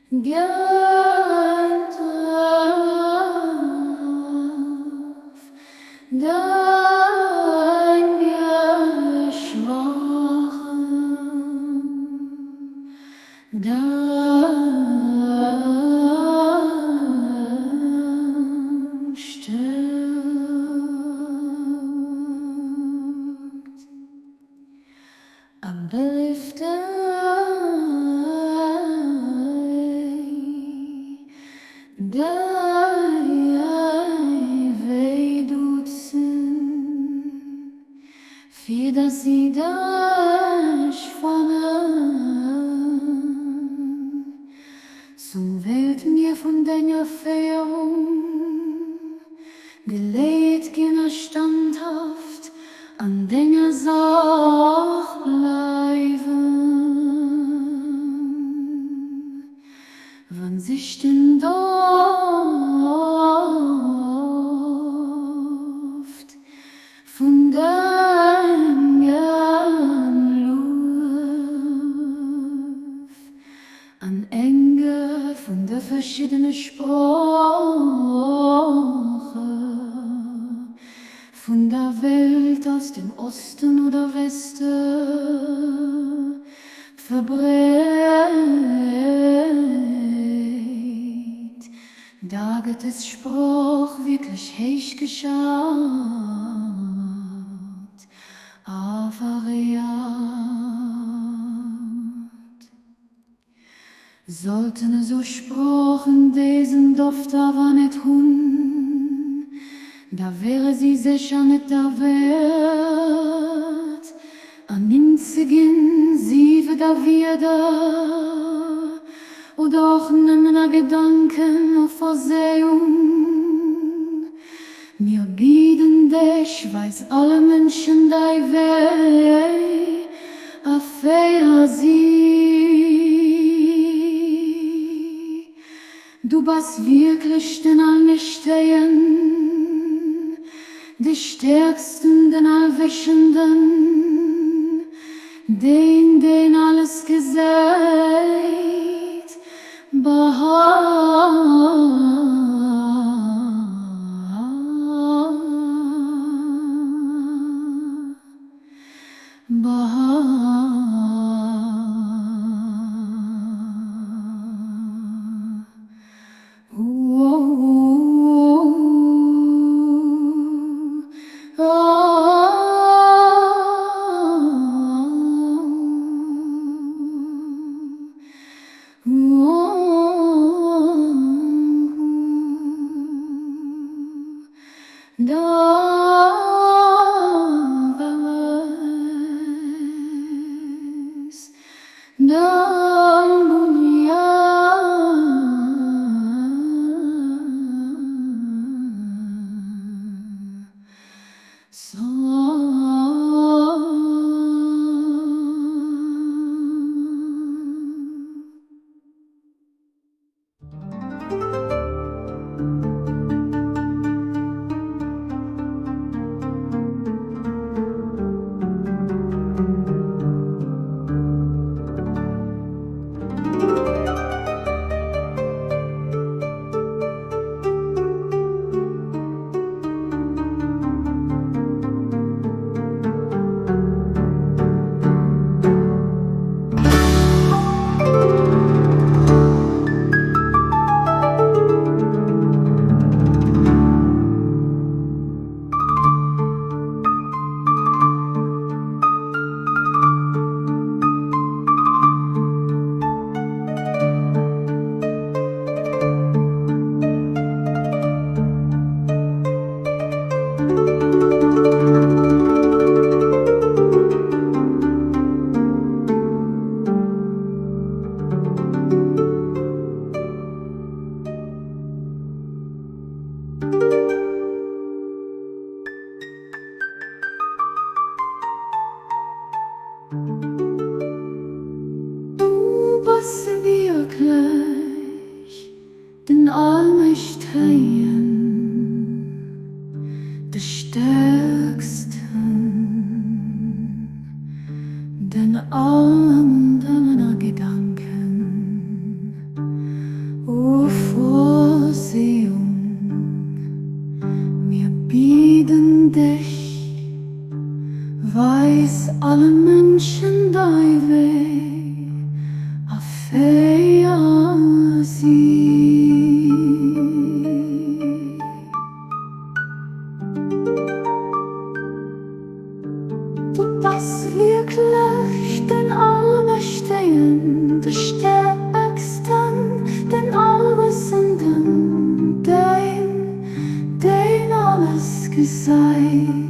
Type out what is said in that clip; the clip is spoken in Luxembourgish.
Gëtt auf deine Schwachen Dein stärkt. A beliefte Dei duzen, fir dass si dech fannen. Sou wéilte mir vun denger Féierung geleet ginn a standhaft an denger Saach bleiwen. Wann sich den Doft vun dengem Luef an enge vun de verschiddene Sprooche vun der Welt aus dem Osten oder Weste verbreet, da gëtt des Sprooch wierklech héich geschat a veréiert. Sollten esou Sproochen desen Doft awer net hunn, da wäre si sécher net derwäert, ernimmt ze ginn, sief et a Wierder oder och nëmmen a Gedanken a Verséiung. Mir bieden dech, weis alle Mënschen däi Wee a féier si. Du bass wierklech den Allmächtéien, de Stäerksten, den Allwëssenden, deen, deen alles gesäit. Du bass wierklech den Allmächtéien, de Stäerksten, den Allwëssenden a Gedanken. Treuen, de Stäerksten, den Allwëssenden, deen, deen alles gesäit.